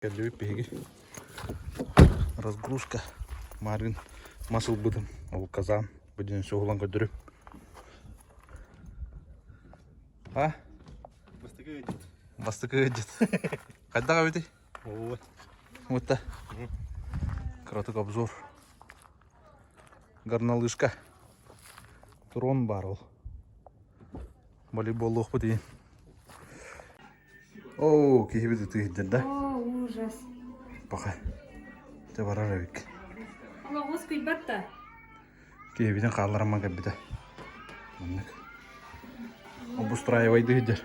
Кэллибит биһиги. Разгрузка. Маарыын мас ылбытым. Ол казан. Бу диэн суһулан көрдөрүм. А? Бастакы ыалдьыт. Бастакы ыалдьыт. Хайдах эбитий? Оо. Мутта. Кыратык обзор. Горнолыжка. Трон баар ол. Волейболлуохпут иһин. Оо, киһибит ытыы иһдэр да? О, ужас. Пока. Дьэ барар эбик. Олоҕус күйбат да. Киһибитин хаалларамман кэлбитэ. Маннык. Обустраивайды иһдэр.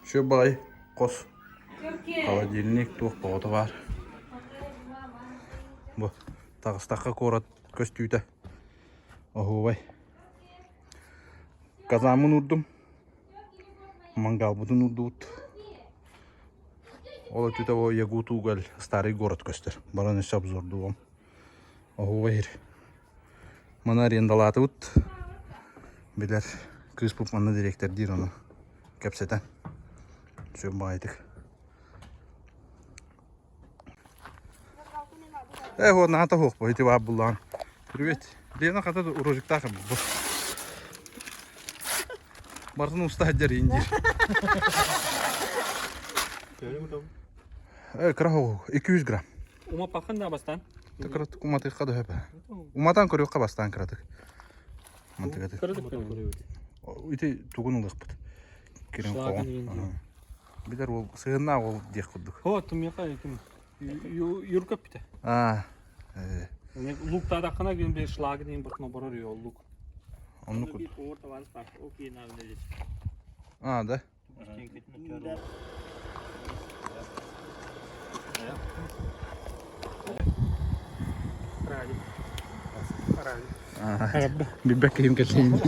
Все баҕайы хос. Холодильник туох тоҕото баар. Бу таҕыстахха куорат көстүүтэ. Оһуобай. Казаммын уурдум. Мангалбытын уурдубут. Ол өттүтэ о Ягут-Уголь старый город көстөр. Баран өссө обзордуом. Оһуоба иһир. Маны арендалаатыбыт. Билэр кыыспыт манна дириэктэрдиир ону кэпсэтэн. Сүр баҕайытык. Э, вот наата хуох бу ити баар буллаҕын. Привет. Лена хата урожиктаах бу. Барытын уста сылдьар иин диир. Э, кыра хоҕу, 200 грамм. Умаппаккын да бастаан? Кыратык уматыахха да сөп. Уматан көрүөххэ бастаан кыратык. Мантыгаты. Кыратык көрүөххэ. Ити тугун ылыахпыт. Кирин хоҕун. Билэр уол сыһыннаах уол диэх курдук. О, тумиэхэ ким Юрка эппитэ. Аа. Луктаатаххына гин бир шлаг диэн бутна борор ё лук. Оннук курдук. Аа, да? Билбэт киһим кэллин.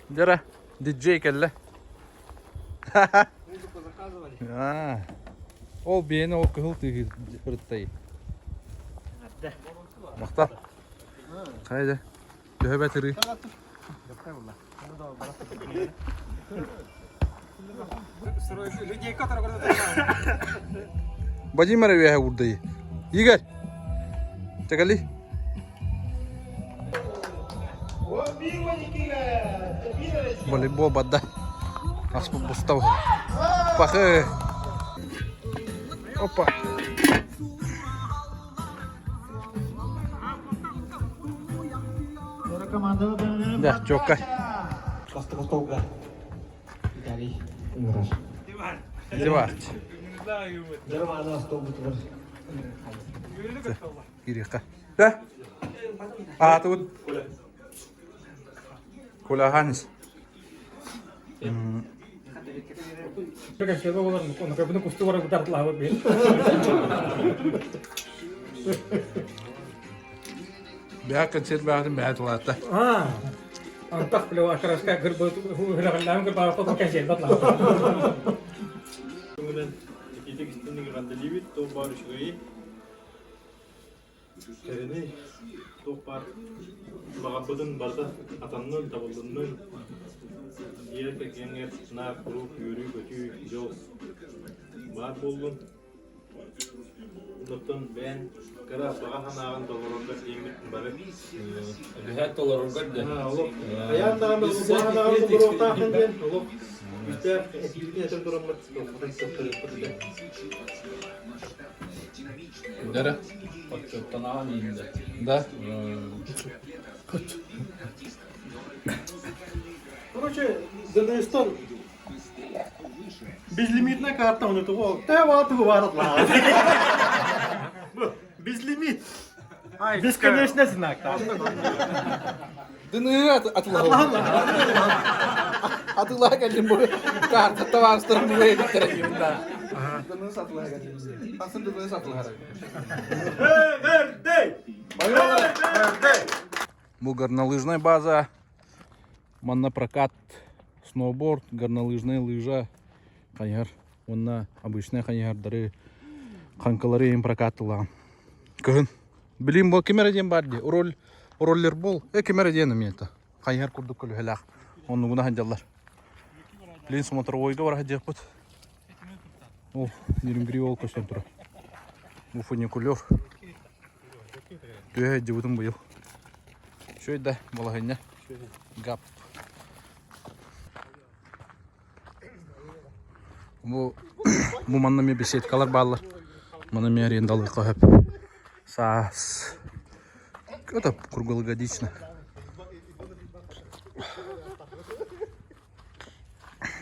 Дьара, диджей кэллэ. Музыку заказывали. Аа. Ол биэни ол кыһыл тыыһы ырыттай. Махтал. Хайда. Төһө бэтирий? Вадим үөһэ уурдайы. Игорь! Чэкэли. Волейбол барда. Аспыт буста Пахы. Опа. Да, чокка. Виталий ыҥырар. Диварч. Кириэххэ. Да? Аатыбыт Куляханис. Бэйэ концерт баҕатын бэйэ тулаатта. Антах плева краска гырбы гырбаахта кэнсиэр батлаа. Ититик истинник эҕэрдэлиибит, туох баар үчүгэйи, кэрэни, туох баар баҕарбытын барыта атаннын, табыллыннын, дьиэ кэргэҥҥэр наар куруук үөрүү-көтүү, дьол баар буоллун. Оттон бэйэҥ кыра баҕа санааҕын толороргор диэммит бары Эбэһээт толороргор диэн. Олох хайаан даҕаны баҕа санааҕын толоруохтааххын диэн олох күүстээх этиибитин этэн тураммыт туохпутун этэ. Дара отчуоттанаҕын иинде. Да. Короче, ДНС-тан Безлимитная карта он этого. Тэ варатлаа. Безлимит. Бесконечный знак. Дыныга атылаһа. Атылаһа кэллим бу. Карта табаарыстарым бу эбиттэр да. Дыныгы сатылаһа кэллим. Тасын дыныгы сатылаһар. Бу горнолыжная база. Манна прокат сноуборд, горнолыжная лыжа, хайыһар уонна обычнай хайыһардары, хаҥкалары иһин прокаттылаҕын. Кыһын. Билим бу ким эрэ диэн баар дии. Роль, роллербол. Э ким эрэ диэн эмиэ это. Хайыһар курдук көлүөһэлээх. Оннугуна сылдьаллар. Билин смотровойга бара сылдьыахпыт. Ол Нерюнгри ол көстөн турар. Бу фуникулер. Түһэ сылдьыбытым быйыл. Үчүгэй да балаһыанньа. Гап. Бу бу манна эмиэ беседкалар бааллар. Манна эмиэ арендалыахха сөп. Саас. Это круглогодично.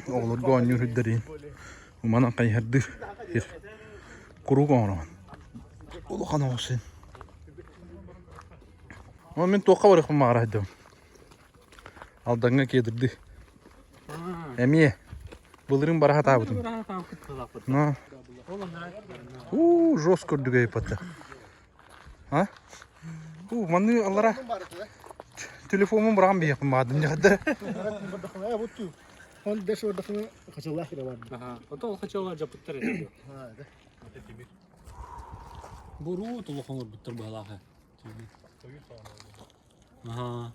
Оҕолорго оонньуур үрдэрин манан хайыһардыыр сир куруук оҥороҕун. Улахан оҕус син. Ол мин туохха барыахпын баҕара сылдьабын. Алдаҥҥа кедырдыы. Эмиэ былырыын бара сатаабытым. Но уу жестко үрдүгэ ыйыппатта. А? Уу манны аллара телефоммун быраҕан биһиэхпин баҕардым дьахтар. Он дэш ордахына хачалаах кире барды. Ото ол хачалаах жапыттар этэ. Буруу тулухан орбуттар быһалааха. Аха.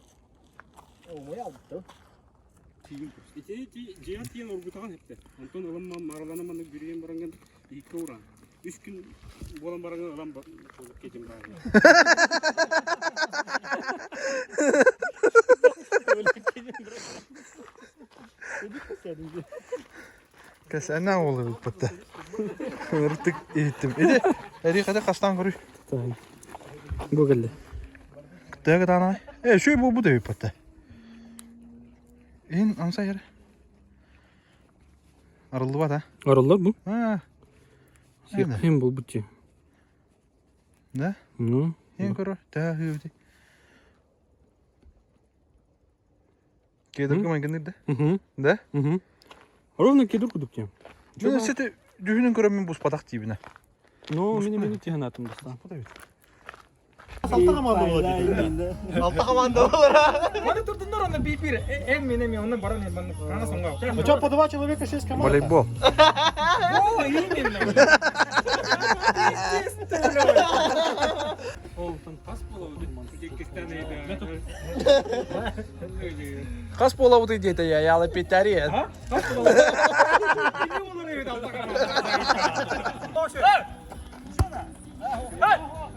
Ити дьиэ тиийэн оргутаҕын эптэ. Онтон ылан маралана маннык бүрүйэн бараҥҥын иһиккэ ууран. Үс күн буолан бараҥҥын ылан кетин баайын. Кэсээнэ уолу ыппытта. Ырытык иһиттим. Иди, эри хата хастан көрүй. Бу кэллэ. Төһө кытаанай? Э, үчүгэй буолбут эбиппит. Ин амсай эрэ. Арыллыбат а? Арыллар бу. А. Сиэххин буолбут дии. Да? Ну. Ин көрөр, төһө хүйүбүтүй? Кедр майгыныр да? Да? Ровно кедр кудук тем. Мен сети дьүһүнүн көрөммүн буспатах диибинэ. Ну, мини мини тиһанатым достан. Алта команда болады. Алта команда болар. Маны турдундар онно биир эн мен эми онно баран мен хана соңга. Ну что, по два человека шесть команд. Волейбол. О, именно. Естественно. Хас буолабыт диэтэ яла петария.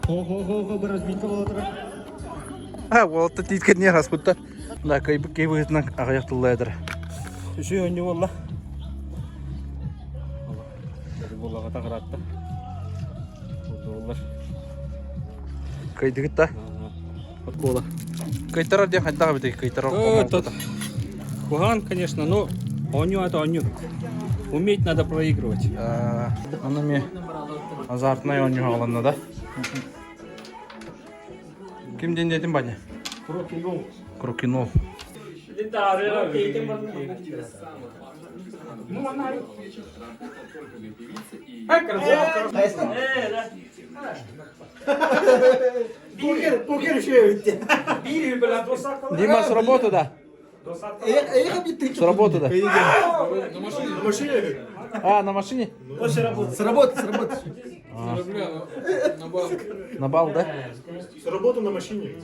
Хо-хо-хо, бір разминка болады. А, уолатта тииткэнниэр хаспытта. Да, кыйбыт киһи быһыытынан аҕыйах тыллаайдара. Үсүү өнньү буолла. Буоллаҕа таҕыраатта. Буоллар. Кыйдыгыт да? Буола. Кыйтарар диэн хайдах эбитий? Кыйтарар Тот. Куһаҕан, конечно, но оонньуу это оонньуу. Уметь надо проигрывать. Аны ми азартнай оонньуу хааланна да? Ким диэн диэтин Ваня? Крокинов. Крокинов. Покер, покер еще бітті. Дима, с работы, да? С работы, да? На машине? А, на машине? С работы, с работы. На бал, да? С работы на машине.